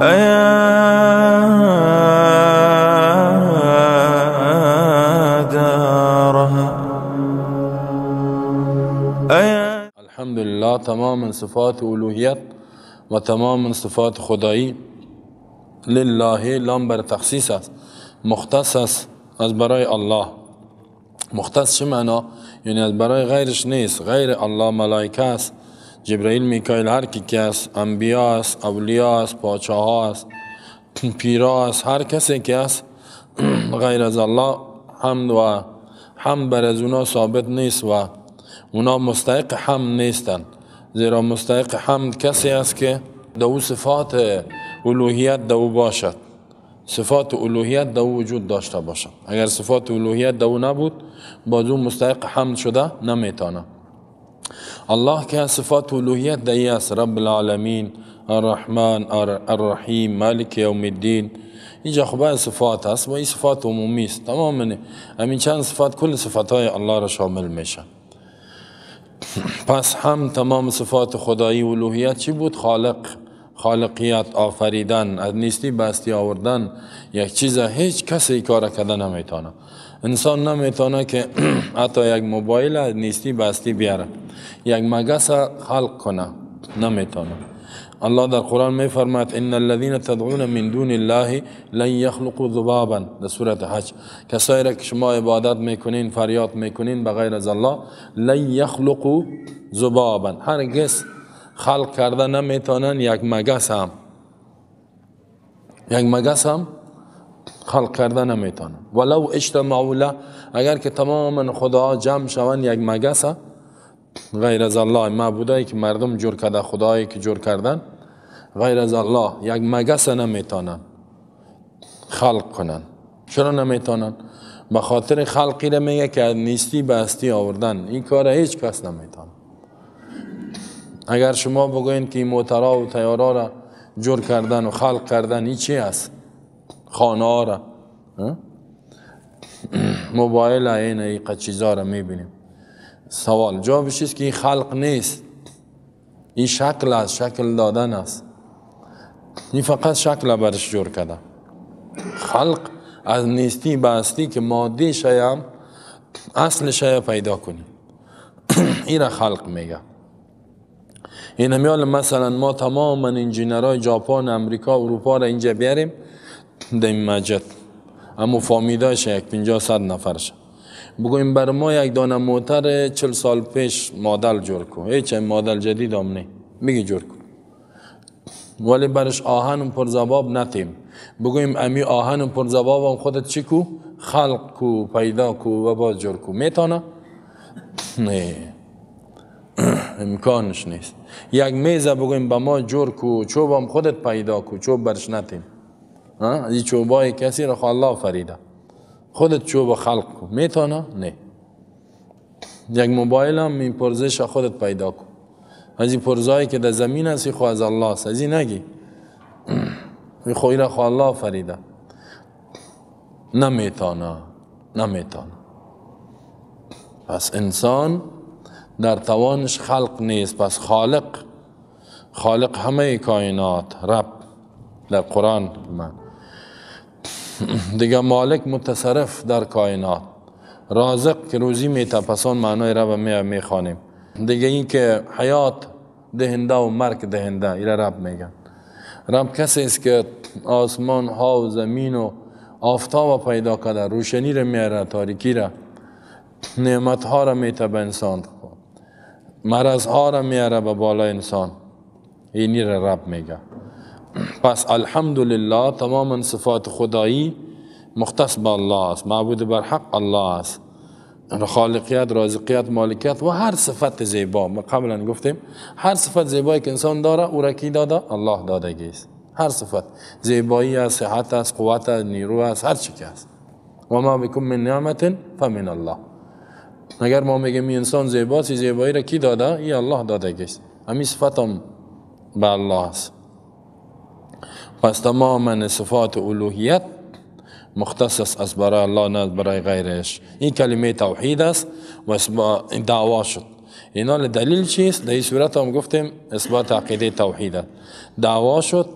أيا دارها أيا. الحمدلله تمام صفات الوهیت و تمام صفات خدایی لله، لام بر تخصیص است، مختص است از برای الله. مختص چه معنا؟ یعنی از برای غیرش نیست. غیر الله ملائکه است، جبرائیل، میکائیل، هر کی که است، انبیا است، اولیا است، پادشاه است، پیرا است، هر کسی که است غیر از الله حمد و حمد بر از اونا ثابت نیست و اونا مستحق حمد نیستند. زیرا مستحق حمد کسی است که دو صفات الوهیت دو باشد، صفات الوهیت دو وجود داشته باشد. اگر صفات الوهیت دو نبود، باز او مستحق حمد شده نمیتانه. الله که صفات الوهیت دی است، رب العالمین، الرحمن، الرحیم، مالک یوم الدین. اینجا خب صفات است و این صفات عمومی است. تمام همین چند صفات کل صفات های الله را شامل میشه. پس هم تمام صفات خدایی و الوهیت چی بود؟ خالق، خالقیت، آفریدن، از نیستی به هستی آوردن یک چیز. هیچ کسی کار کرده نمیتونه. انسان نمیتونه که حتی یک موبایل از نیستی به هستی بیاره، یک مگس خلق کنه، نمیتونه. الله در قرآن میفرماید ان الذين تدعون من دون الله لن يخلقوا ذبابا، در سوره حج. کسایی را که شما عبادت میکنین، فریاد میکنین به غیر از الله، لن يخلقوا ذبابا، هرگز خلق کرده نمیتونن یک مگس هم، یک مگس هم خلق کرده نمیتونن. ولو اجتمعوا له، اگر که تماما خدا جمع شوند یک مگس غیر از الله، معبودایی که مردم جور کرده، خدایی که جور کردن غیر از الله، یک مگس نمیتونن خلق کنن. چرا نمیتونن؟ به خاطر خلقی را میگه که نیستی به هستی آوردن، این کار هیچ کس نمیتونه. اگر شما بگوین که این موترها و تیارا را جور کردن و خلق کردن، این چی است؟ خانه ها را، موبایل، این این چیزا را میبینیم. سوال جوابش است که این خلق نیست، این شکل است، شکل دادن است. این فقط شکل برش جور کرده. خلق از نیستی به هستی که ماده شی اصل شی پیدا کنی، این را خلق میگه. این همیال مثلا ما تماما انجینرهای ژاپن، امریکا، اروپا را اینجا بیاریم در این مسجد، اما فامیدایش یک 50-100 نفرش، بگویم بر ما یک دانه موتر 40 سال پیش مدل جور کن، هیچ مدل جدید هم نه، میگه جور کن، ولی برش آهن و پرزباب نتیم. بگویم امی آهن و پرزباب هم خودت چی کو؟ خلق کو، پیدا کو و باز جور کو. میتونه؟ نه، امکانش نیست. یک میز بگویم به ما جور کو، چوب هم خودت پیدا کو، چوب برش نتیم. این چوبای کسی را الله فریده، خودت چوب خلق کو، میتونه؟ نه. یک موبایل هم این پرزش خودت پیدا کو، از این پرزایی که در زمین است خو از الله است، از این نگی، این خو را خو الله فریده. نمیتونه، نمیتونه. پس انسان در توانش خلق نیست. پس خالق، خالق همه کائنات، رب در قرآن من دیگه، مالک متصرف در کائنات، رازق که روزی میته، پس آن معنای رب میخوانیم دیگه. این که حیات دهنده و مرگ دهنده، ایره رب میگن. رب کسی است که آسمان ها و زمین و آفتاب پیدا کرده، روشنی را میاره، تاریکی را، نعمت ها را میته به انسان، مرض ها را میاره به بالای انسان، اینی را رب میگه. پس الحمدلله تمام صفات خدایی مختص به الله است، معبود بر حق الله است، خالقیت، رازقیت، مالکیت و هر صفت زیبا. ما قبلا گفتیم هر صفت زیبایی که انسان داره او را کی داده؟ الله دادگی است. هر صفت زیبایی است، صحت است، قوت است، نیرو است، هر چی که است. و ما بكم من نعمت فمن الله. اگر ما میگیم انسان زیباست، زیبایی را کی داده؟ ای الله دادگی است. همین صفت هم به الله است. پس تماما صفات الوهیت مختص است از برای الله، نه از برای غیرش. این کلمه توحید است و دعوا شد. اینا دلیل چیست؟ در این صورت هم گفتیم اثبات عقیده توحید است. دعوا شد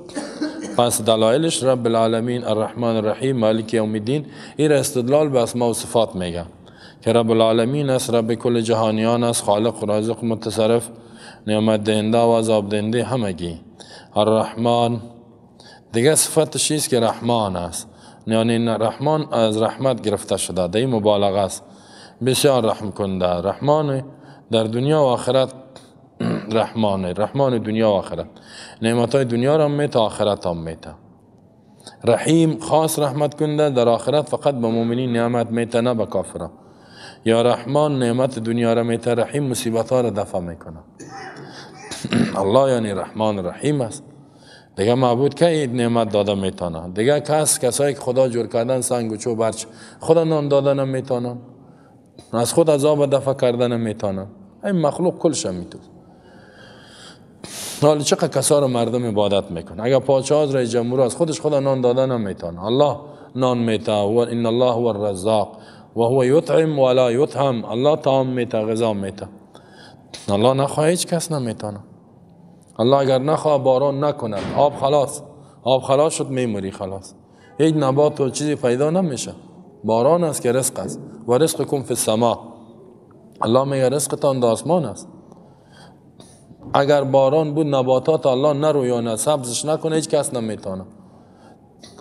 پس دلایلش رب العالمین، الرحمن الرحیم، مالک یوم الدین، این استدلال به اسماء و صفات میگه که رب العالمین است، رب کل جهانیان است، خالق، رازق، متصرف، نعمت دهنده و عذاب دهنده همگی. الرحمن دیگه صفتش است که رحمان است، یعنی رحمان از رحمت گرفته شده، در این مبالغه است، بسیار رحم کننده. رحمان در دنیا و آخرت، رحمان، رحمان دنیا و آخرت، نعمت های دنیا را میته، آخرت هم میته. رحیم خاص رحمت کننده، در آخرت فقط به مؤمنین نعمت میته، نه به کافرها. یا رحمان نعمت دنیا را میته، رحیم مصیبت ها را دفع میکنه. الله یعنی رحمان رحیم است. دیگه معبود که نعمت داده میتونه؟ دیگه کسایی که خدا جور کردن سنگ و چوب برچ، خدا نان داده نمیتونن، از خود عذاب دفع کردن نمیتونن. این مخلوق کلش میتونه. حالا چقدر کسا رو مردم عبادت میکنه؟ اگر پادشاه رئیس جمهور از خودش خدا نان داده نمیتونه، الله نان میته. و ان الله هو الرزاق و هو یطعم ولا یطعم. الله طعام میته، غذا میته. الله نخواه هیچ کس نمیتونه. الله اگر نخواه باران نکند، آب خلاص، آب خلاص شد میموری خلاص، هیچ نبات و چیزی پیدا نمیشه. باران است که رزق است، و رزقکم فی السما. الله میگه رزقتان در آسمان است. اگر باران بود نباتات الله نرویانه، سبزش نکنه، هیچ کس نمیتونه.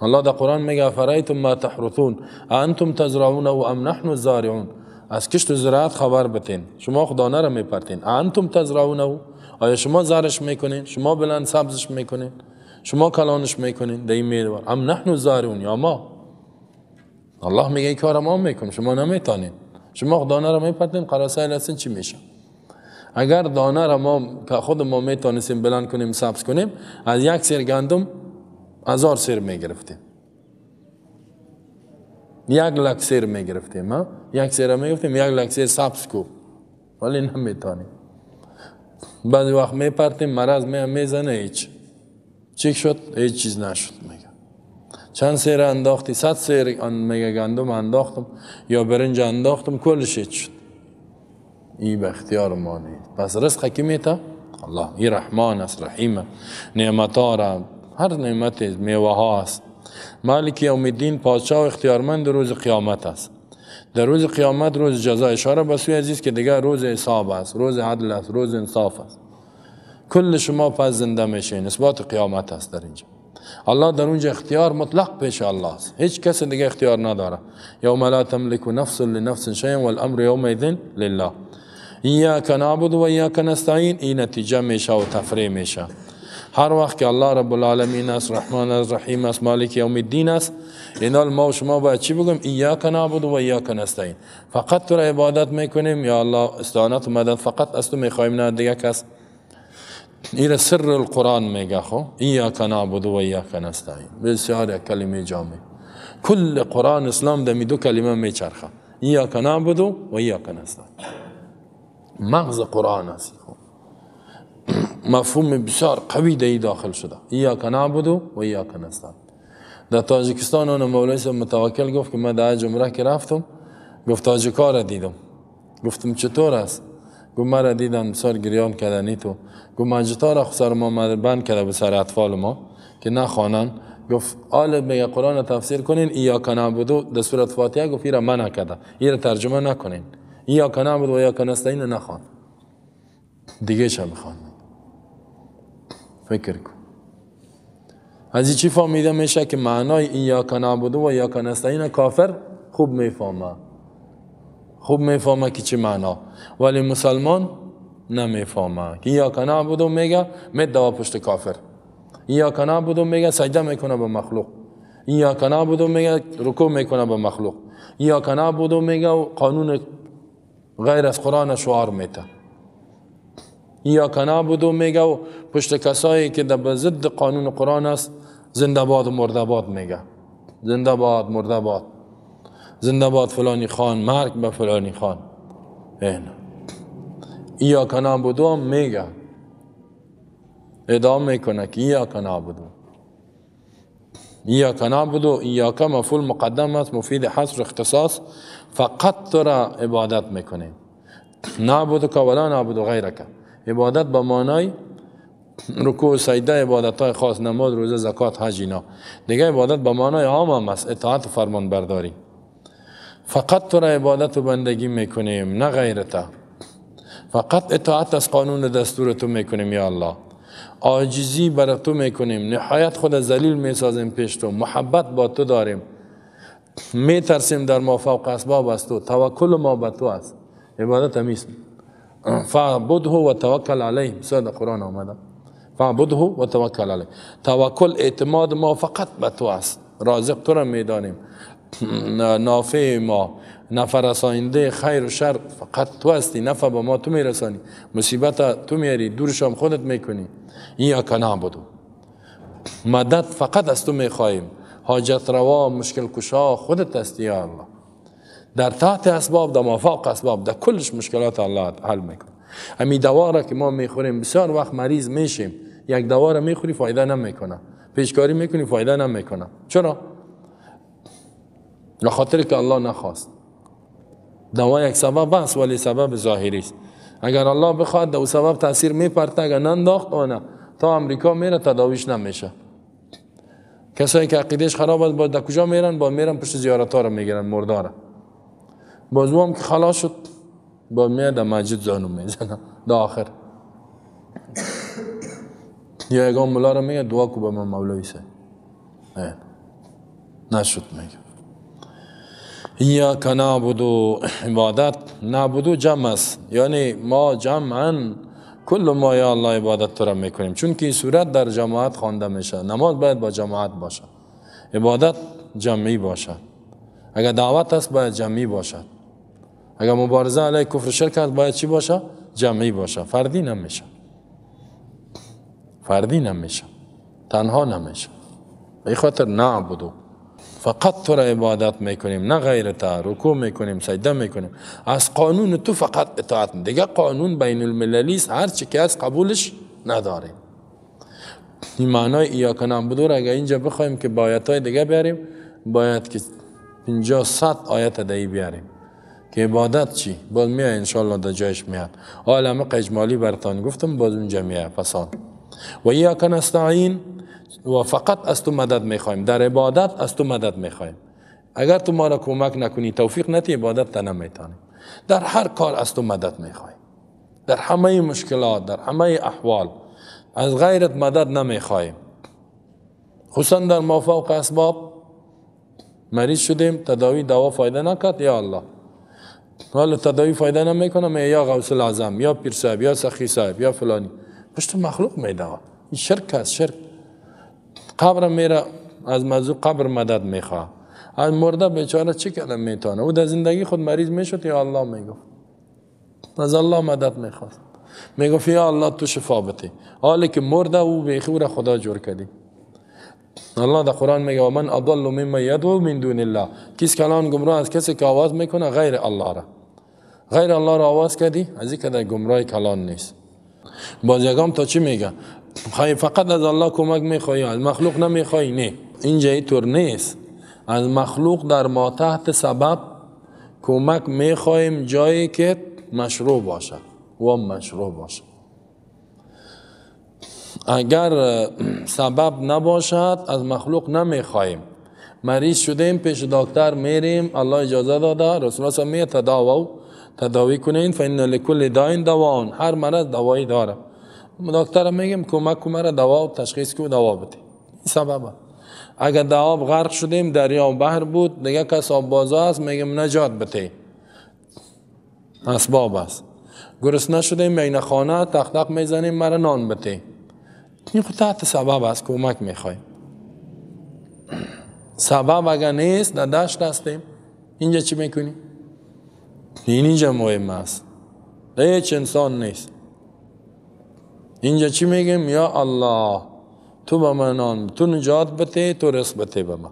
الله در قرآن میگه افرایتم ما تحرثون انتم تزرعون ام نحن الزارعون. از کشت و زراعت خبر بتین، شما خدانه را میپرتین. انتم تزرعون، آیا شما زرش میکنین؟ شما بلند سبزش میکنین؟ شما کلانش میکنین؟ در این میروار ام نحن الزارعون، یا ما. الله میگه این کار ما میکنیم، شما نمیتونین. شما دانه را میپرتین، قراسه هستین، چی میشه؟ اگر دانه را ما خود ما میتونستیم بلند کنیم، سبز کنیم، از یک سیر گندم 1000 سیر میگرفتیم، 1 لک سیر میگرفتیم، یک سیر میگرفتیم، 1 لک سیر سبز کو، ولی نمیتونیم. بعضی وقت میپرتیم، مرض میزنه، هیچ چی شد؟ هیچ چیز نشد. میگه چند سیر انداختی؟ 100 سیر میگه گندم انداختم یا برنج انداختم، کلش هیچ شد. این به اختیار ما نیست. پس رزق کی میته؟ الله. این رحمان است، رحیم، نعمت ها را، هر نعمت میوه ها است. مالک یوم الدین، پادشاه اختیارمند روز قیامت است. در روز قیامت روز جزا، اشاره به سوی عزیز که دیگه روز حساب است، روز عدل است، روز انصاف است. کل شما پس زنده میشین، اثبات قیامت است در اینجا. الله در اونجا اختیار مطلق پیش الله است، هیچ کس دیگه اختیار نداره. یوم لا تملک نفس لنفس شیئا والامر یومئذ لله. ایاک نعبد و ایاک نستعین. این نتیجه میشه و تفریح میشه. هر وقت که الله رب العالمین است، رحمان است، رحیم است، مالک یوم الدین است، اینال ما و شما باید چی بگم؟ ایاک نعبد و ایاک نستعین. فقط تو را عبادت میکنیم یا الله، استعانت و مدد فقط از تو میخوایم، نه دیگه کس. این سر القرآن میگه خو ایاک نعبد و ایاک نستعین. بسیار یک کلمه جامع. کل قرآن اسلام دمی دو کلمه میچرخه، ایاک نعبد و ایاک نستعین. مغز قرآن است. مفهوم بسیار قوی دی داخل شده، ایاک نعبد و ایاک نستعین. در تاجیکستان اون مولوی صاحب متوکل گفت که من در عمره که رفتم، گفت تاجیکا را دیدم، گفتم چطور است؟ گفت مرا دیدن بسیار گریان کردنی تو. گفت مسجدها را سر ما بند کرده به سر اطفال ما که نخوانن. گفت آل میگه قرآن تفسیر کنین، ایاک نعبد در سورت فاتحه، گفت ایرا منع کرده، ایرا ترجمه نکنین، ایاک نعبد و ایاک نستعین نخوان، دیگه چه بخوان؟ فکر کن. از این چی فهمیده میشه که معنای ایاک نعبد و ایاک نستعین کافر خوب میفهمه، خوب میفهمه که چه معنا، ولی مسلمان نمیفهمه. که ایاک نعبد میگه میدوه پشت کافر، ایاک نعبد میگه سجده میکنه به مخلوق، ایاک نعبد میگه رکوع میکنه به مخلوق، ایاک نعبد میگه قانون غیر از قرآن شعار میته، ایاک نعبد میگه و پشت کسایی که در ضد قانون قرآن است زنده باد و مرده باد میگه، زنده باد مرده باد، زنده باد فلانی خان، مرگ به فلانی خان. اینه ایاک نعبد هم میگه، ادامه میکنه که ایاک نعبد، ایاک نعبد. ایاک مفعول مقدم است، مفید حصر اختصاص، فقط تو را عبادت میکنیم. نعبدک ولا نعبد غیرک. عبادت به معنای رکوع، سجده، عبادت های خاص، نماز، روزه، زکات، حج، اینا. دیگه عبادت به معنای عام هم است، اطاعت و فرمان برداری. فقط تو را عبادت و بندگی میکنیم، نه غیرت. فقط اطاعت از قانون دستور تو میکنیم یا الله. عاجزی بر تو میکنیم، نهایت خود ذلیل میسازیم پیش تو، محبت با تو داریم، میترسیم در ما فوق اسباب از تو، توکل ما به تو است. عبادت همیست. فاعبده و توکل علیه، مثل در قرآن آمده. فاعبده و توکل علیه. توکل اعتماد ما فقط به تو است. رازق تو را میدانیم، نافع ما، نفع رساینده خیر و شر فقط تو هستی، نفع به ما تو میرسانی، مصیبت تو میاری، دورشم خودت میکنی. ایاک نعبد، مدد فقط از تو میخواهیم، حاجت روا، مشکل کشا خودت هستی یا الله. در تحت اسباب، در مافوق اسباب، در کلش مشکلات الله حل میکنه. امی دوا را که ما میخوریم بسیار وقت مریض میشیم، یک دوا را میخوری فایده نمیکنه، پیشکاری میکنی فایده نمیکنه. چرا؟ به خاطر که الله نخواست. دوا یک سبب است ولی سبب ظاهری است. اگر الله بخواد دو سبب تاثیر میپرته، اگر ننداخت آنه تا امریکا میره تداویش نمیشه. کسایی که عقیدهش خراب است باز در کجا میرن؟ با میرن پشت زیارت ها رو میگیرن، مرداره. باز هم که خلاص شد با میاد در مسجد زانو میزنه در آخر. یا یگان ملا رو میگه دعا کو به من مولوی سه نشد. میگه ایاک نعبد، عبادت نعبد جمع است، یعنی ما جمعا کل ما یا الله عبادت تو را میکنیم، چون که این سورت در جماعت خوانده میشه. نماز باید با جماعت باشه، عبادت جمعی باشد. اگر دعوت است باید جمعی باشد، اگر مبارزه علیه کفر شرک است باید چی باشه؟ جمعی باشه. فردی نمیشه، فردی نمیشه، تنها نمیشه. به خاطر نعبدو فقط تو را عبادت میکنیم، نه غیر تا. رکوع میکنیم، سجده میکنیم، از قانون تو فقط اطاعت. دیگه قانون بین المللی است، هر چی که از قبولش نداریم. این معنای ایاک نعبد را اگر اینجا بخوایم که با آیت‌های دیگه بیاریم، باید که 50-100 آیت دیگه بیاریم که عبادت چی؟ باز میاد انشالله در جایش میاد. عالم اجمالی برتان گفتم، باز اونجا میاد پسان. و ایاک نستعین، و فقط از تو مدد میخوایم، در عبادت از تو مدد میخوایم. اگر تو ما را کمک نکنی، توفیق نتی، عبادت تا نمیتونیم. در هر کار از تو مدد میخوایم، در همه مشکلات، در همه احوال از غیرت مدد نمیخوایم. خصوصا در مافوق اسباب. مریض شدیم، تداوی دوا فایده نکرد، یا الله حالا تداوی فایده نمیکنه، یا غوث الاعظم، یا پیر صاحب، یا سخی صاحب، یا فلانی، پشت مخلوق میدوه. این شرک است، شرک. قبر میره، از موضوع قبر مدد میخواه. از مرده بیچاره چی کردن میتونه؟ او در زندگی خود مریض میشد، یا الله میگفت، از الله مدد میخواست، میگفت یا الله تو شفا بده. حالی که مرده او بیخی را خدا جور کردی. الله در قرآن میگه و من اضل ممن یدعو من دون الله، کس کلان گمراه از کسی که آواز میکنه غیر الله را. غیر الله را آواز کردی، از این که در گمراه کلان نیست. باز یگام تا چی میگه؟ خواهی فقط از الله کمک میخوایی، از مخلوق نمیخوایی؟ نه، اینجا اینطور نیست. از مخلوق در ما تحت سبب کمک میخواهیم، جایی که مشروع باشد و مشروع باشد. اگر سبب نباشد از مخلوق نمیخواهیم. مریض شدیم پیش دکتر میریم، الله اجازه داده، رسول الله میگه تداووا، تداوی کنین، فان لکل داء دواء، هر مرض دوایی داره. دکتر میگیم کمک کن مرا، دوا و تشخیص کو، دوا بده. این سببه. اگر در آب غرق شدیم، دریا و بحر بود، دیگه کس آب بازا است، میگیم نجات بده، اسباب است. گرسنه شدیم، بین خانه تق تق میزنیم، مرا نان بده. این خود تحت سبب است، کمک میخوایم. سبب اگر نیست، در دشت هستیم، اینجا چی میکنی؟ این اینجا مهم است. هیچ انسان نیست. اینجا چی میگیم؟ یا الله تو به من نان، تو نجات بده، تو رزق بده به من.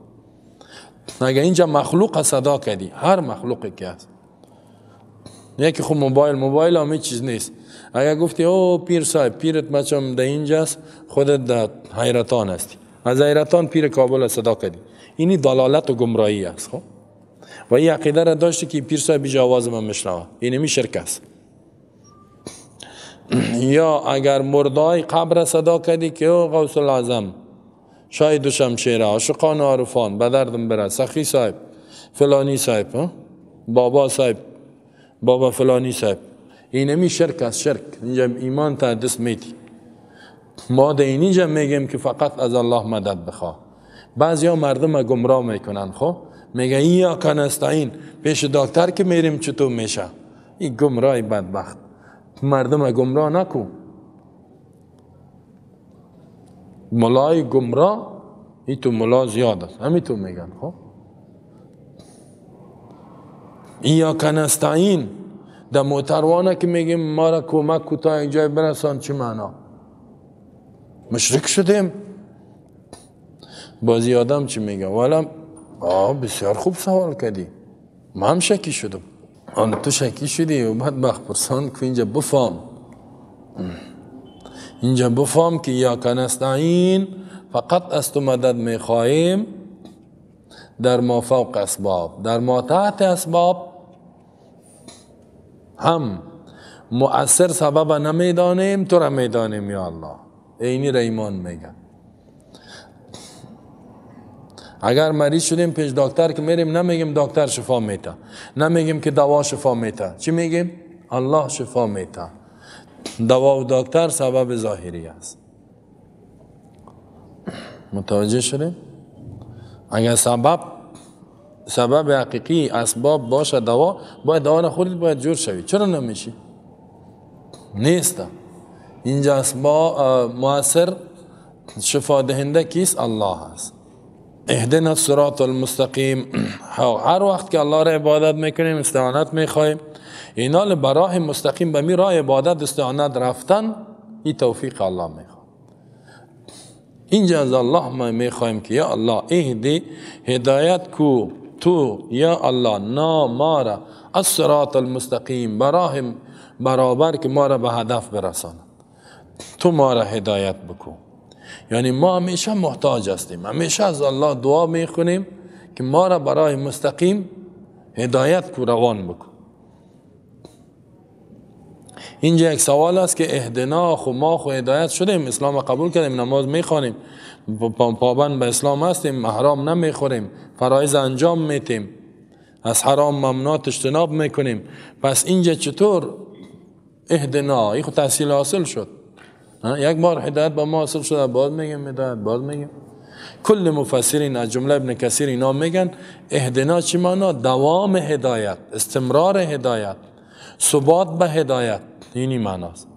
اگر اینجا مخلوق صدا کردی، هر مخلوقی که هست، یکی خب موبایل هم هیچ چیز نیست. اگر گفتی او پیر صاحب، پیرت بچم در اینجاست، خودت در حیرتان هستی، از حیرتان پیر کابل صدا کردی، اینی دلالت و گمراهی است. خب و این عقیده را داشتی که پیر صاحب بیجا آواز من میشنوه، اینمی شرک است. یا اگر مردای قبر صدا کردی که او غوث الاعظم، شاید و شمشیره، عاشقان عارفان، به دردم بره، سخی صاحب، فلانی صاحب، بابا صاحب، بابا فلانی صاحب، اینمی شرک است. شرک اینجا ایمان تا دست میتی. ما در اینجا میگیم که فقط از الله مدد بخواه. بعضی ها مردم گمراه میکنن، خب میگه ایاک نستعین، پیش دکتر که میریم چطور میشه؟ این گمراه بدبخت، مردم گمراه نکو. ملای گمراه این تو ملا زیاد است، همین تو میگن. خب ایاک نستعین در موتروانه که میگیم ما را کمک کو تا یک جای برسان، چه معنا؟ مشرک شدیم. بازی آدم چی میگه؟ والا بسیار خوب سوال کردی، من هم شکی شدم. آن تو شکی شدی و بعد بخ پرسان که اینجا بفهم، اینجا بفهم که ایاک نستعین فقط از تو مدد میخواهیم در ما فوق اسباب، در ما تحت اسباب هم مؤثر سبب نمیدانیم، تو را میدانیم یا الله. اینی را ایمان میگن. اگر مریض شدیم پیش دکتر که میریم، نمیگیم دکتر شفا میته، نمیگیم که دوا شفا میته، چی میگیم؟ الله شفا میته. دوا و دکتر سبب ظاهری است. متوجه شدیم؟ اگر سبب حقیقی اسباب باشه دوا، باید دوا نخورید، باید جور شوید. چرا نمیشی؟ نیست. اینجا اسباب مؤثر شفا دهنده کیست؟ الله است. اهدنا الصراط المستقیم. هر وقت که الله را عبادت میکنیم، استعانت میخوایم، اینا براه مستقیم به می راه عبادت استعانت رفتن، این توفیق الله میخواد. اینجا از الله ما میخوایم که یا الله اهدی، هدایت کو تو یا الله نا ما را الصراط المستقیم، براه برابر که ما را به هدف برساند، تو ما را هدایت بکو. یعنی ما همیشه محتاج هستیم، همیشه از الله دعا میکنیم که ما را برای مستقیم هدایت کو، روان بکن. اینجا یک سوال است که اهدنا، خو ما خو هدایت شدیم، اسلام قبول کردیم، نماز میخوانیم، پابند به اسلام هستیم، حرام نمیخوریم، فرایض انجام میتیم، از حرام ممنوعات اجتناب میکنیم، پس اینجا چطور اهدنا؟ این خو تحصیل حاصل شد، یک بار هدایت با ما حاصل شده، باز میگیم هدایت، باز میگیم. کل مفسرین از جمله ابن کثیر اینا میگن اهدنا چی معنا؟ دوام هدایت، استمرار هدایت، ثبات به هدایت، اینی معناست.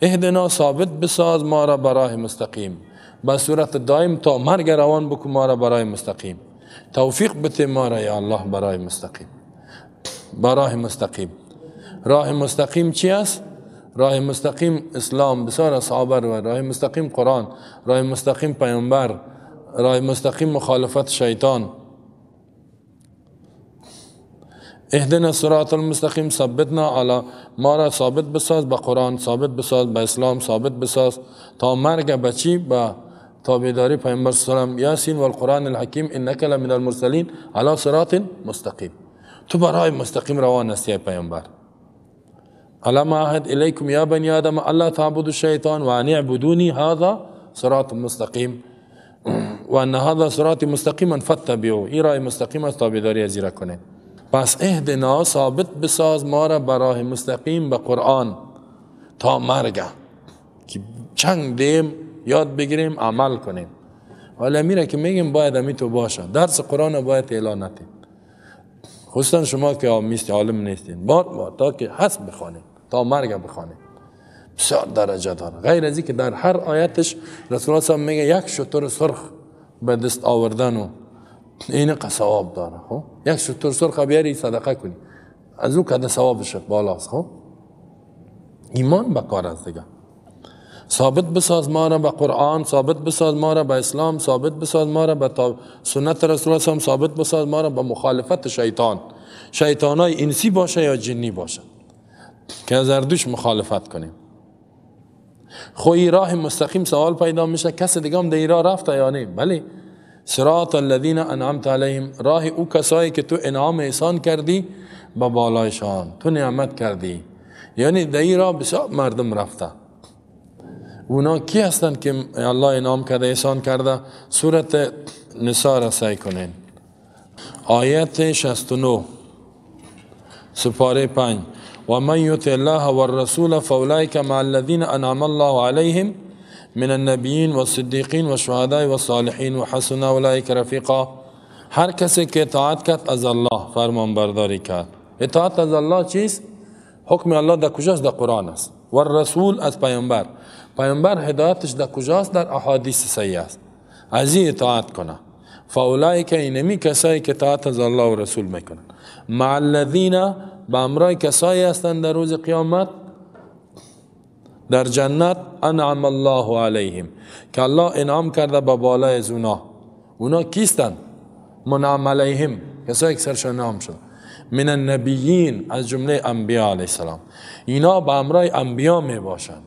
اهدنا ثابت بساز ما را براه مستقیم، به صورت دائم تا مرگ روان بکن ما را برای مستقیم، توفیق بده ما را یا الله برای مستقیم، براه مستقیم. راه مستقیم چی است؟ راه مستقیم اسلام، بسیار اصحاب رو، راه مستقیم قرآن، راه مستقیم پیامبر، راه مستقیم مخالفت شیطان. اهدنا الصراط المستقیم ثبتنا علی، ما را ثابت بساز به قرآن، ثابت بساز به اسلام، ثابت بساز تا مرگ بچی به تابعداری پیامبر صلی الله علیه و سلم. یاسین والقرآن الحکیم انک لمن المرسلین علی صراط مستقیم. تو برای مستقیم روان هستی پیامبر. ألم أعهد إليكم يا بني آدم ألا تعبدوا الشيطان وأن اعبدوني هذا صراط مستقیم وأن هذا صراطي مستقیما فاتبعوه. این راه مستقیم است، تابعداری از را کنید. پس اهدنا ثابت بساز ما را براه مستقیم به قرآن تا مرگ که چنگ دیم یاد بگیریم عمل کنیم. حالا میره که میگیم باید امی تو باشه، درس قرآن باید اعلان نتیم، خصوصا شما که آمیست عالم نیستین، بار بار تا که حسب بخوانید، تا مرگ بخوانید، بسیار درجه داره. غیر از که در هر آیتش رسول الله صلی الله علیه و میگه یک شتر سرخ به دست آوردن و این ثواب داره. خب یک شتر سرخ بیاری صدقه کنی، از او کده ثوابش بالاست. خب ایمان به کار است دیگه. ثابت بساز ما را به قرآن، ثابت بساز ما را به اسلام، ثابت بساز ما را به سنت رسول الله، ثابت بساز ما را به مخالفت شیطان، شیطانای انسی باشه یا جنی باشه که از اردوش مخالفت کنیم. خو این راه مستقیم سوال پیدا میشه کس دیگه هم در راه رفته یا نه؟ بله، صراط الذین انعمت علیهم، راه او کسایی که تو انعام احسان کردی به بالایشان، تو نعمت کردی، یعنی در این راه بسیار مردم رفته. اونا کی هستند که الله انعام کرده، احسان کرده؟ سورت نساء را سعی کنین، آیت 69 سپاره 5. و من یطع الله والرسول فاولئک مع الذین انعم الله علیهم من النبیین والصدیقین والشهداء والصالحین وحسن اولئک رفیقا. هر کسی که اطاعت کرد از الله، فرمان برداری کرد. اطاعت از الله چیست؟ حکم الله در کجاست؟ در قرآن است. و الرسول از پیامبر. پیامبر هدایتش در کجاست؟ در احادیث صحیح است. از این اطاعت کنه. فاولئک، اینمی کسایی که اطاعت از الله و رسول میکنن، مع الذین، به همراه کسایی هستند در روز قیامت در جنت، انعم الله علیهم، که الله انعام کرده به بالای از اونا. اونا کیستند؟ منعم علیهم، کسایی که سرشان انعام شد. من النبیین، از جمله انبیا علیه السلام. اینا به همراه انبیا می باشند.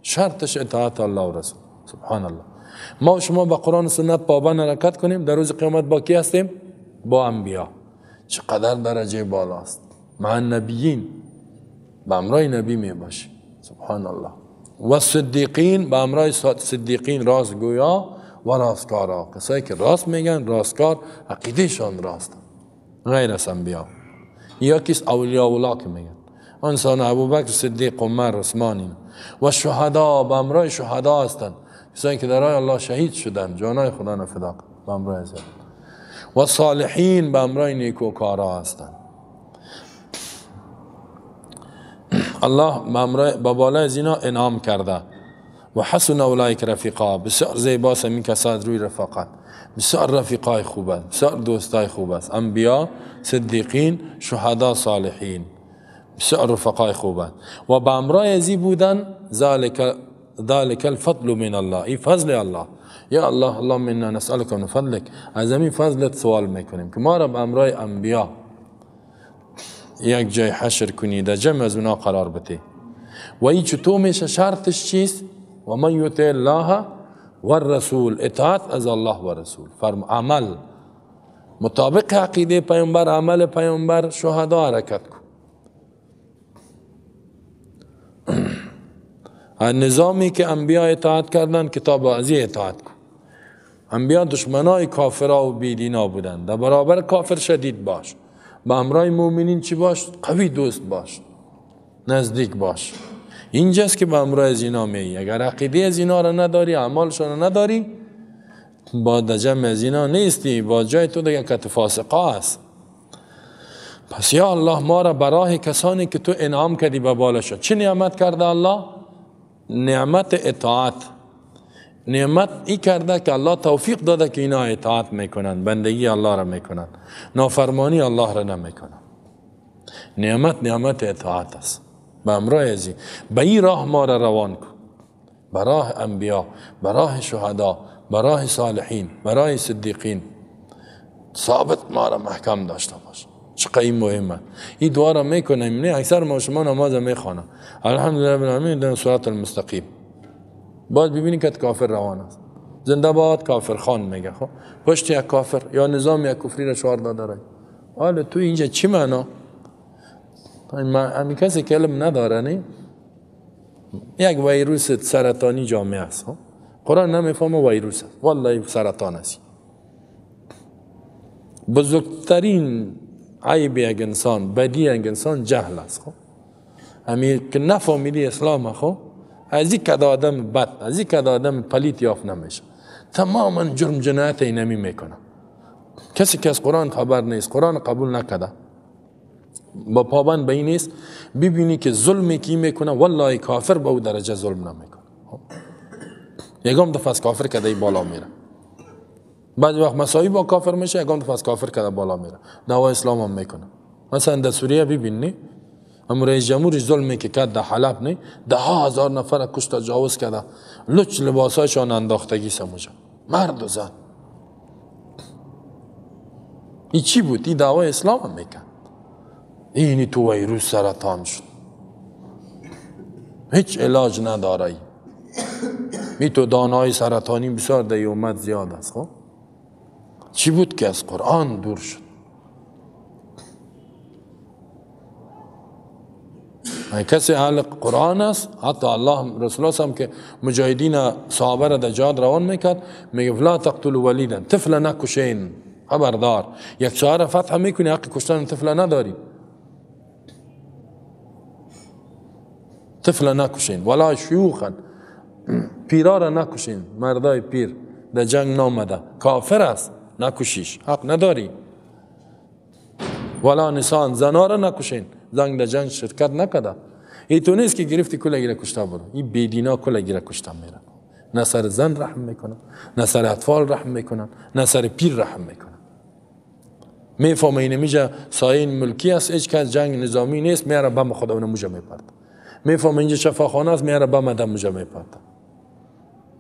شرطش اطاعت الله و رسول. سبحان الله. ما و شما با قرآن و سنت پابند حرکت کنیم، در روز قیامت با کی هستیم؟ با انبیا. چقدر درجه بالاست. مع النبیین، به همراه نبی می باشیم. سبحان الله. و صدیقین، به همراه صدیقین، راستگویا و راستکارا، کسایی که راست میگن، راستکار، عقیدهشان راست، غیر از انبیا. یا کس اولیاء الله که میگن، انسان ابوبکر صدیق، عمر، عثمان. و شهدا، به همراه شهدا هستند، کسایی که در راه الله شهید شدن، جانای خدا را فدا، به همراه از. و صالحین، به همراه نیکوکارا هستند. الله به بالای از اینا انعام کرده. و حسن اولئک رفیقا، بسیار زیباست این کسان روی رفاقت، بسیار رفیقای خوب است، بسیار دوستای خوب است. انبیا، صدیقین، شهدا، صالحین، بسیار رفقای خوب است. و به همراه ازی بودن، ذلك الفضل من الله، ای فضل الله. یا الله، اللهم انا نسألك من فضلك، از همین فضلت سوال میکنیم که ما را به همراه انبیا یک جای حشر کنی، در جمع از اونا قرار بده. و این چطور میشه؟ شرطش چیست؟ و من یطع الله والرسول، اطاعت از الله و رسول، فرم عمل مطابق عقیده پیامبر، عمل پیامبر، شهدا حرکت کن. نظامی که انبیا اطاعت کردن، کتاب ازی اطاعت کن. انبیا دشمنای کافرا و بیدینا بودن، در برابر کافر شدید باش، به همراه مؤمنین چی باش؟ قوی دوست باش، نزدیک باش. اینجاست که به همراه از اینا میایی. اگر عقیده از اینا را نداری، اعمالشان را نداری، با جمع از اینا نیستی، با جای تو دیگه کت فاسقا است. پس یا الله ما را براه کسانی که تو انعام کردی به بالاشون. چه نعمت کرده الله؟ نعمت اطاعت. نعمت ای کرده که الله توفیق داده که اینا اطاعت میکنن، بندگی الله را میکنن، نافرمانی الله را نمیکنن. نعمت نعمت اطاعت است. به همراه ازی به این راه ما را روان کن، به راه انبیا، به راه شهدا، به راه صالحین، به راه صدیقین. ثابت ما را محکم داشته باش. چقدر این مهمه. این دعا را میکنیم، نه اکثر ما شما نماز میخوانم، الحمدلله رب العالمین، در صراط المستقیم. باید ببینی که کافر روان است. زنده باد کافر خان میگه. خب پشت یک کافر یا نظام یک کفری را شعار داده رای. حالا تو اینجا چی معنا؟ همین کسی که علم نداره، نه یک ویروس سرطانی جامعه است. قرآن نمیفهمه ویروس است، والله سرطان است. بزرگترین عیب یک انسان، بدی یک انسان جهل است. خب همین که نفهمیدی اسلام، خب از این کد آدم بد، از این کد آدم پلیت یافت نمیشه. تماما جرم جنایت اینمی میکنه. کسی که از قرآن خبر نیست، قرآن قبول نکرده، با پابند به این نیست، ببینی که ظلمی کی میکنه، والله کافر به او درجه ظلم نمیکنه. یکم دفعه از کافر کده بالا میره. بعضی وقت مساوی با کافر میشه، یکم دفعه از کافر کده بالا میره. دعوای اسلام هم میکنه. مثلا در سوریه ببینی، هم رئیس جمهورش ظلمی که کرد در حلب، نه ده هزار نفر کشت تجاوز کرده، لچ لباسایشان انداختگی سموجا، مرد و زن. این چی بود؟ این دعوای اسلام هم میکرد. اینی تو ویروس سرطان شد، هیچ علاج نداره. می تو دانای سرطانی بسیار در امت زیاد است. خب چی بود که از قرآن دور شد؟ کسی اهل قرآن است، حتی الله رسول الله هم که مجاهدین صحابه را در جهاد روان میکرد، میگه لا تقتلوا ولیدا، طفل نکشین. خبردار، یک شهر فتح میکنی حق کشتن طفل نداری. طفل نکشین، ولا شیوخا، پیرا را نکشین، مردای پیر در جنگ نامده، کافر است، نکشیش، حق نداری. ولا نسان، زنا را نکشین، زنگ در جنگ شرکت نکده. این تو نیست که گرفتی کل گیره کشته برو، این بیدینا کل گیره کشته میره. نه سر زن رحم میکنن، نه سر اطفال رحم میکنن، نه سر پیر رحم میکنن. میفهمه اینه میجه سایه ملکی است، هیچ کس جنگ نظامی نیست، میاره بم خدا اونو موجه میپرد. میفهمه اینجا شفاخانه است، میاره بم آدم موجه میپرد.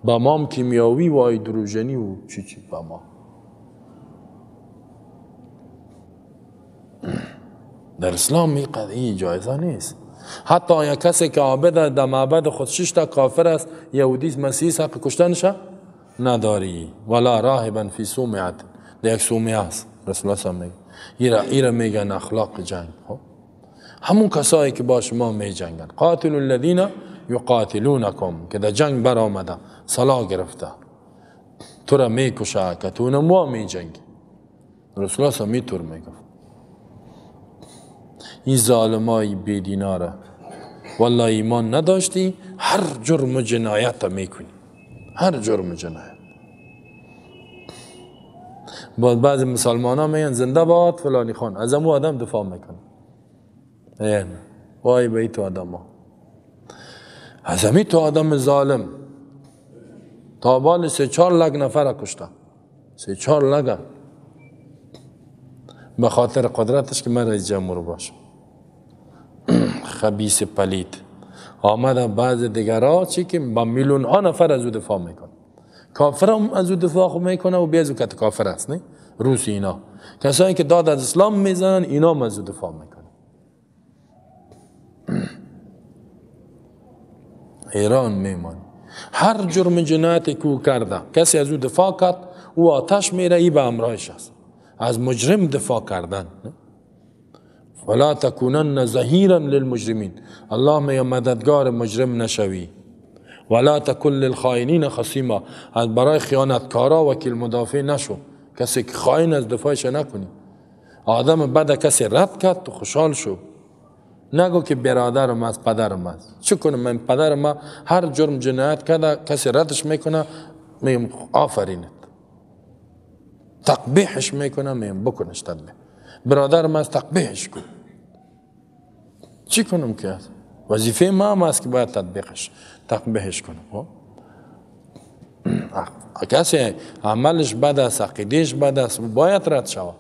بمام کیمیاوی و هیدروژنی و چی چی بما. در اسلام این جایزه نیست. حتی یک کسی که عابد در معبد خود شش تا کافر است، یهودی است، مسیحی است، حق کشتنش نداری. ولا راهبا فی صومعه، در یک صومعه است. رسول الله صلی میگه ایرا میگن اخلاق جنگ. همون کسایی که با شما میجنگن، قاتل الذین یقاتلونکم، که در جنگ برآمده سلاح گرفته تو را میکشه که تو نموا میجنگی. رسول الله صلی میتور میگفت این ظالمای بیدیناره والله ایمان نداشتی، هر جرم و جنایت میکنی، هر جرم و جنایت. بعد بعضی مسلمان ها میگن زنده باد فلانی خان، از امو آدم دفاع میکنه. یعنی وای به تو آدم ها، از امی تو آدم ظالم تا بال 3-4 لک نفر کشته، 3-4 لک، به خاطر قدرتش که من رئیس جمهور باشم. خبیث پلید آمده بعض دیگرها چی که با میلیون ها نفر از او دفاع میکنه، کافر هم از او دفاع میکنه و بیازو که کافر است، نه روسی اینا کسایی که داد از اسلام میزنن اینا هم از او دفاع میکنه. ایران میمان هر جرم جنایتی که او کرده کسی از او دفاع کرد، او آتش میره، ای به امرایش است. از مجرم دفاع کردن، ولا تکونن ظهیرا للمجرمین، الله میگه مددگار مجرم نشوی. ولا تکن للخائنین خصیما، از برای خیانتکارا وکیل مدافع نشو، کسی که خائن از دفاعش نکنی. آدم بد کسی رد کرد تو خوشحال شو، نگو که برادرم است پدرم است. چه کنم من پدرم هر جرم جنایت کرده کسی ردش میکنه، میگم آفرینت، تقبیحش میکنه، میگم بکنش تقبیح. برادرم است تقبیحش کن. چی کنم که است؟ وظیفه ما هم است که باید تقبیحش کنم. کسی عملش بد است، عقیدهش بد است، باید رد شود.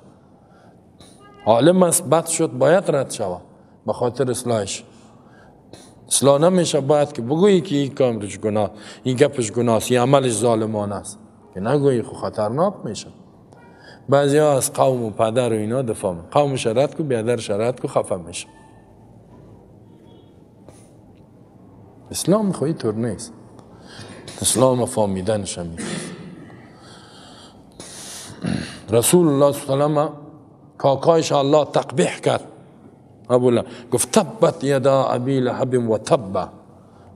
عالم است بد شد، باید رد شود به خاطر اصلاحش. اصلاح نمیشه، باید که بگویی که این کارش گناه، این گپش گناه است، این عملش ظالمانه است، که نگویی خو خطرناک میشه. بعضی ها از قوم و پدر و اینا دفاع میکنن، قومش رد کو، بیادرش رد کو، خفه میشه. اسلام خو اینطور نیست. اسلام فهمیدنش هم. رسول الله صلی الله علیه و کاکایش الله تقبیح کرد. ابو لهب گفت تبت یدا ابی لهب و تب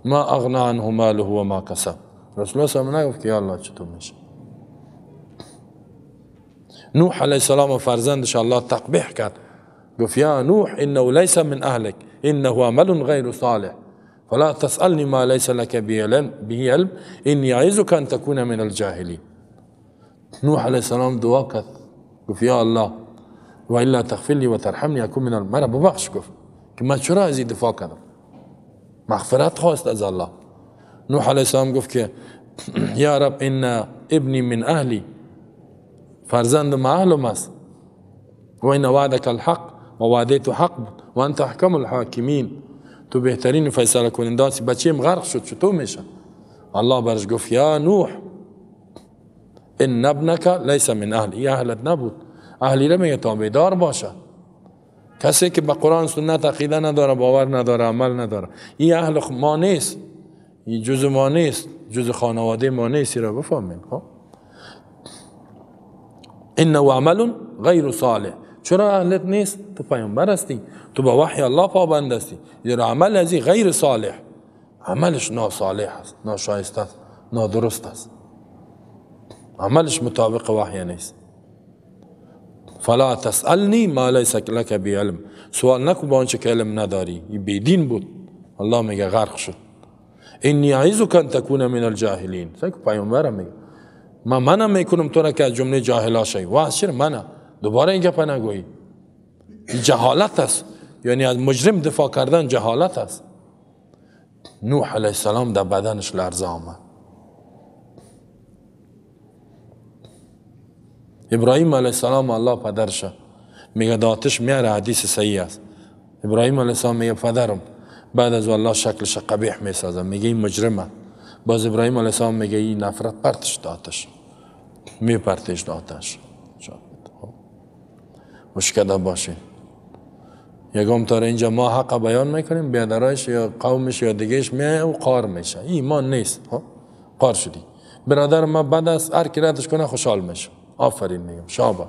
ما اغنى عنه ماله و ما کسب. رسول الله صلی الله علیه و نگفت که یا الله چطور میشه. نوح علیه السلام و فرزندش الله تقبیح کرد، گفت یا نوح انه لیس من اهلک انه عمل غیر صالح فلا تسألني ما ليس لك به علم اني اعظك ان تكون من الجاهلين. نوح علیه السلام دعا کرد، گفت یا الله و الا تغفر لي وترحمني اكون من مرا ببخش. گفت که من چرا از این دفاع کردم، مغفرت خواست از الله. نوح علیه السلام گفت که یا رب ان ابنی من اهلی، فرزند ما اهلم است، و ان وعدك الحق و وعده تو حق بود و انت احکم الحاکمین، تو بهترین فیصله کننده هستی. بچه‌م غرق شد چطور میشه؟ الله برش گفت یا نوح ان ابنك لیس من اهلی، اهلت نبود. اهلی را میگه تابعدار باشه، کسی که به قرآن سنت عقیده نداره، باور نداره، عمل نداره، این اهل ما نیست، این جز ما نیست، جز خانواده ما نیست. را بفهمین. خب انه عمل غیر صالح، چرا اهلت نیست؟ تو پیامبر هستی، تو با وحی الله پابند هستی، زیرا عمل ازی غیر صالح، عملش ناصالح است، ناشایسته است، نادرست است، عملش مطابق وحی نیست. فلا تسألنی ما لیس لک به علم، سوال نکن با آنچه که علم نداری. این بیدین بود، الله میگه غرق شد. انی اعظک ان تکون من الجاهلین. سیکو پیامبرم میگه من منم میکنم تو را که از جمله جاهلا شوی. واه چرا منم؟ دوباره این گپ نگویی. جهالت است، یعنی از مجرم دفاع کردن جهالت است. نوح علیه السلام در بدنش لرزه آمد. ابراهیم علیه السلام الله پدرشه میگه داتش میاره، حدیث صحیح است. ابراهیم علیه السلام میگه پدرم، بعد از الله شکلش قبیح میسازه، میگه این مجرمه. باز ابراهیم علیه السلام میگه این نفرت پرتش داتش، میپرتش داتش. مشکل باشین یکم تا اینجا ما حق بیان میکنیم، بیادرایش یا قومش یا دیگهش میایه و قار میشه. ایمان نیست، قار شدی. برادر ما بد است، هر کی ردش کنه خوشحال میشه، آفرین میگم، شابه.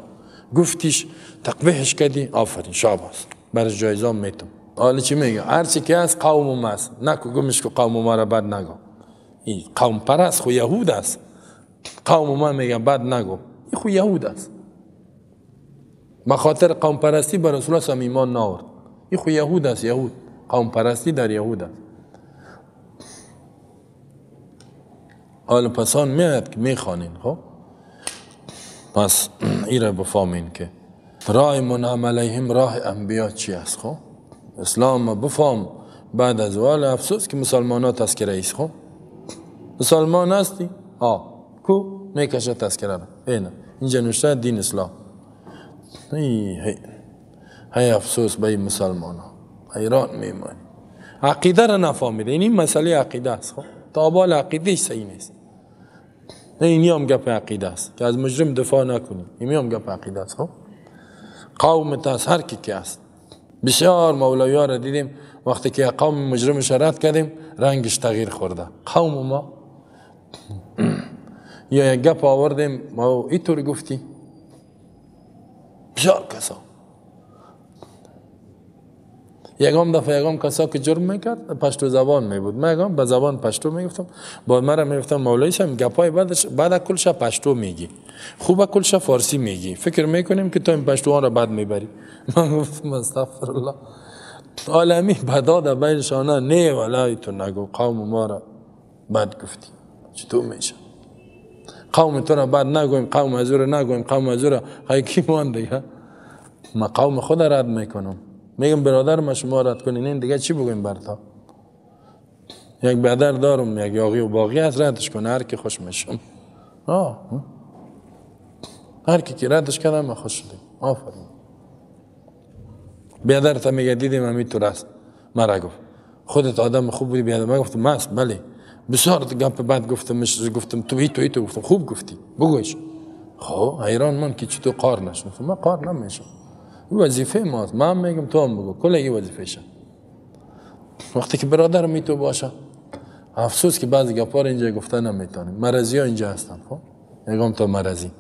گفتیش تقبیحش کردی، آفرین شابه است، برش جایزه میتم. حالا چی میگه؟ هر چی که هست قوم ما است، نکو گمش که قوم ما را بد نگو. این قوم پرست خو یهود است. قوم ما میگه بد نگو، این خو یهود است. مخاطر قوم پرستی بر رسول الله ایمان نآورد. این خو یهود است، یهود قوم پرستی در یهود است. حالا پسان میاد که میخوانین. خب پس این را بفهمین که راه منعم علیهم، راه انبیا چی است. خب اسلام بفهم بعد از وال افسوس که مسلمان ها تذکره ایست. خب مسلمان هستی؟ ها کو میکشه تذکره را، اینه اینجا نوشته دین اسلام. ای هی افسوس به این مسلمان ها، حیران میمانی، عقیده را نفهمیده. این مسئله عقیده است. خب تا بال عقیده صحیح نیست. این هم گپ عقیده است که از مجرم دفاع نکنی، این هم گپ عقیده است. خب قوم است، هر کی که است. بسیار مولوی ها را دیدیم وقتی که قوم مجرمش رد کردیم رنگش تغییر خورده. قوم ما یا یک گپ آوردیم ما اینطور گفتی، بسیار کسا یگام دفعه یگام کسا که جرم میکرد پشتو زبان میبود، من یگام به زبان پشتو میگفتم، با مرا میگفتم مولوی صاحب گپای بعدش بعد کلش پشتو میگی، خوب کلش فارسی میگی، فکر میکنیم که تو این پشتوان را بد میبری. من گفتم استغفر الله، عالمی بدا در بین شانه نه ولای تو نگو قوم ما را بد گفتی، چطور میشه قوم تو را بد نگویم، قوم از او را نگویم، قوم از او را کی مان دیگه. من قوم خود رد میکنم، میگم برادر ما شما رد کنین، این دیگه چی بگویم برتا؟ یک برادر دارم، یک یاغی و باغی هست، ردش کنه هر کی خوش میشم. هر کی که ردش کردم من خوش شدیم، آفرین. بیادر تا میگه دیدیم همین تو راست مرا گفت خودت آدم خوب بودی بیادر. من گفتم ماست بله، بسیار گپ بد گفتم، گفتم تو هی تو گفتم خوب گفتی بگویش. خب حیران من که چطور قار نشد. من قار نمیشم، این وظیفه ماست، من میگم تو هم بگو، کل یه وظیفه شه. وقتی که برادر می تو باشه، افسوس که بعضی گپا اینجا گفته نمیتونیم، مرضی ها اینجا هستن. خب یگام تا مرضی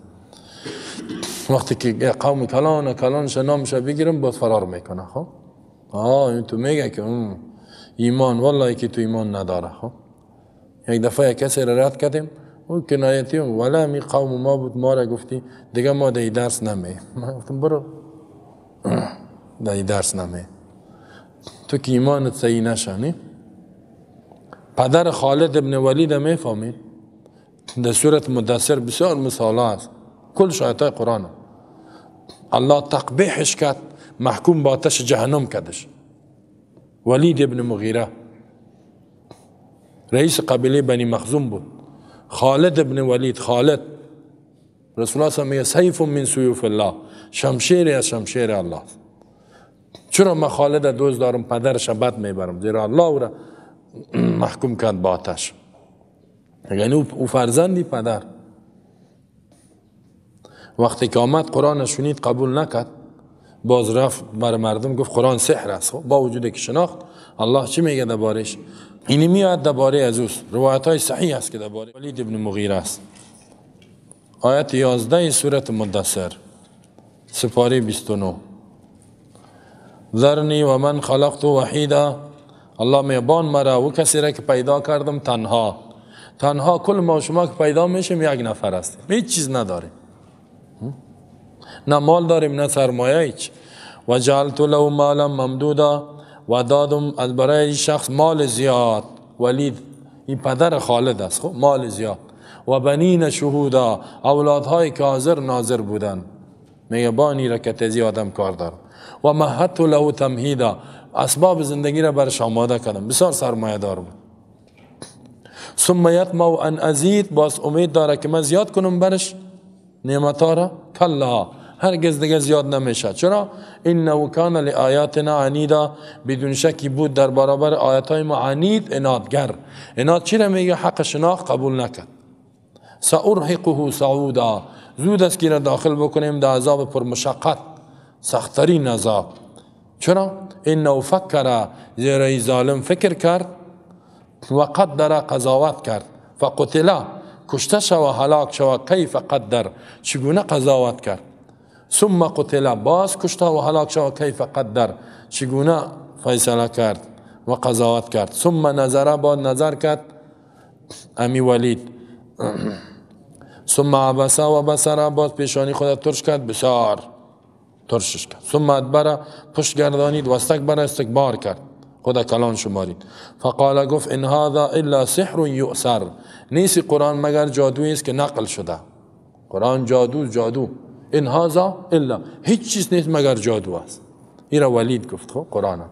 وقتی که قوم کلان کلانش نامش بگیرم باز فرار میکنه. خب این تو میگه که اون ایمان والله که تو ایمان نداره. خب یک دفعه یک کسی را رد کردیم، او کنایتی ولی می قوم ما بود، ما را گفتی دیگه ما در درس نمی. من گفتم برو در درس نمی، تو که ایمانت صحیح نشه. پدر خالد ابن ولید میفهمید در سورت مدثر بسیار مثال است، کل آیات قرآن الله تقبیحش کرد، محکوم به آتش جهنم کردش. ولید ابن مغیره رئیس قبیله بنی مخزوم بود. خالد ابن ولید، خالد رسول الله میگه سیف من سیوف الله، شمشیر از شمشیر الله. چرا من خالد دوست دارم، پدرش بد میبرم، زیرا الله او را محکوم کرد به آتش. یعنی او فرزندی پدر. وقتی که آمد قرآن شنید قبول نکرد، باز رفت بر مردم گفت قرآن سحر است. با وجود که شناخت الله چی میگه دربارش، اینی میاد درباره از اوست. روایت های صحیح است که درباره ولید ابن مغیره است. آیت 11 سورت مدثر سپاره 29. ذرنی و من خلقت وحیدا. الله میبان مرا و کسی را که پیدا کردم تنها. تنها کل ما شما که پیدا میشیم یک نفر هستیم، هیچ چیز نداریم، نه مال داریم نه سرمایه، هیچ. و جعلت له مالا ممدودا، و دادم از برای شخص مال زیاد. ولید این پدر خالد است، خب مال زیاد. و بنین شهودا، اولادهایی که حاضر ناظر بودن. میگه بانی را که تزی آدم کار دارم. و مهدت له تمهیدا، اسباب زندگی را برش آماده کردم، بسیار سرمایه دار بود. ثم یطمع ان ازید، باز امید داره که من زیاد کنم برش نعمتها را. کلا، هرگز دیگه زیاد نمیشه. چرا؟ انه کان لآیاتنا عنیدا، بدون شکی بود در برابر آیاتهای ما عنید، عنادگر. عناد چی را میگه؟ حق شناخت قبول نکرد. سأرهقه صعودا، زود است که را داخل بکنیم در عذاب پرمشقت، سختترین عذاب. چرا؟ انه فکر، زیرا ظالم فکر کرد، و قدر، قضاوت کرد، فقتل، کشته شوه، هلاک شوه. کیف قدر، چگونه قضاوت کرد. ثم قتل، باز کشته و هلاک شوه. کیف قدر، چگونه فیصله کرد و قضاوت کرد. ثم نظر، بعد نظر کرد امی ولید. ثم عبس و بصر، باز پیشانی خود ترش کرد، بسیار ترشش کرد. ثم ادبر، پشت گردانید و استکبر، استکبار کرد، خدا کلان شمارید. فقال، گفت ان هذا الا سحر یؤثر، نیست قرآن مگر جادویی است که نقل شده. قرآن جادو، جادو. ان هذا الا، هیچ چیز نیست مگر جادو است. این را ولید گفت، خب قرآن.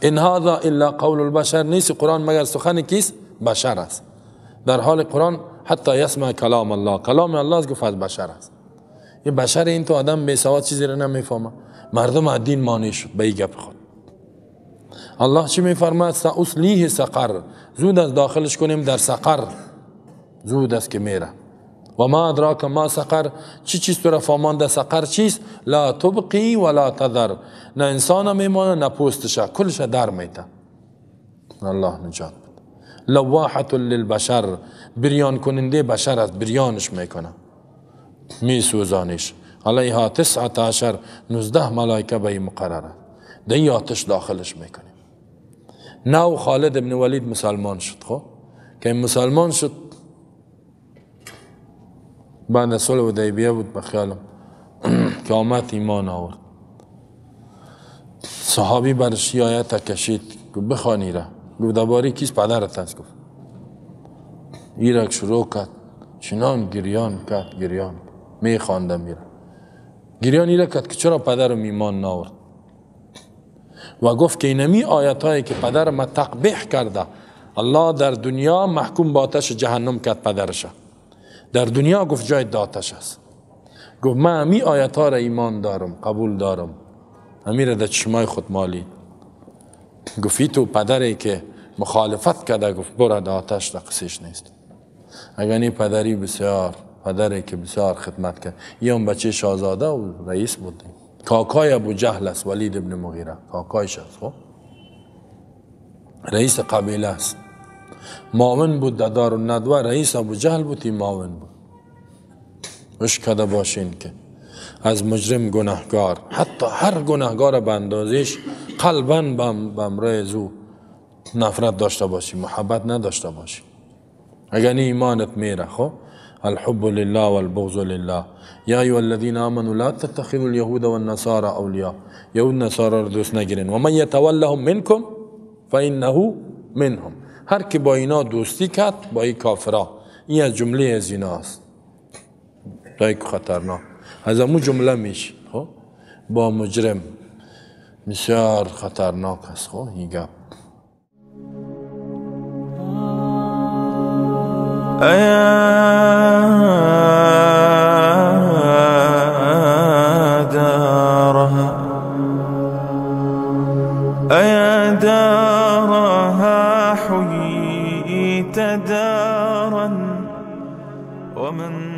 ان هذا الا قول البشر، نیست قرآن مگر سخن کیست؟ بشر است. در حال قرآن حتی یسمع کلام الله، کلام الله است، گفت از بشر است. این بشر، این تو آدم بی سواد چیزی را نمیفهمه. مردم از دین مانع شد به این گپ خود. الله چی میفرماید؟ سأصلیه سقر، زود از داخلش کنیم در سقر، زود است که میره. و ما ادراک ما سقر، چی چیز تو را فهمانده سقر چیست؟ لا تبقی ولا تذر، نه انسان میمانه نه پوستشه، کلش در میته. الله نجات بده. لواحة للبشر، بریان کننده بشر است، بریانش میکنه، میسوزانش. علیها 19، 19 ملائکه به این مقرره، در این آتش داخلش میکنیم. نو خالد ابن ولید مسلمان شد. خب که مسلمان شد بعد از صلح حدیبیه بود به خیالم که آمد ایمان آورد. صحابی برش آیت کشید، گفت بخوانی را. گفت درباره کیست؟ پدرت است. گفت ایرک شروع کرد چنان گریان کرد، گریان میخواندم میره گریان ایره کرد که چرا پدرم ایمان نآورد. و گفت که اینمی آیت هایی که پدر ما تقبیح کرده، الله در دنیا محکوم به آتش جهنم کرد پدرش. در دنیا گفت جای آتش است. گفت من امی آیت ها را ایمان دارم، قبول دارم، امی را در چشمای خود مالی. گفت تو پدری که مخالفت کرده، گفت برو در آتش، در قصیش نیست. اگر این پدری بسیار، پدری که بسیار خدمت کرد، یه هم بچه شاهزاده و رئیس بود، کاکای ابو جهل است، ولید ابن مغیره کاکایش است، خب رئیس قبیله است، معاون بود در دارالندوه، رئیس ابو جهل بود، این معاون بود. اش کده باشین که از مجرم گناهگار، حتی هر گناهگار به اندازش قلباً به امرای زو نفرت داشته باشی، محبت نداشته باشی، اگر ایمانت میره. خب الحب لله والبغض لله. یا ایها الذین آمنوا لا تتخذوا اليهود والنصارى اولیاء، یهود نصارا رو دوست نگیرین. و من یتولهم منکم فانه منهم، هر کی با اینا دوستی کرد با این کافرا، این از جمله از اینا است. دایک خطرناک از امو جمله میشه. خب با مجرم بسیار خطرناک است. خب این گپ. أيا دارها حييت دارا ومن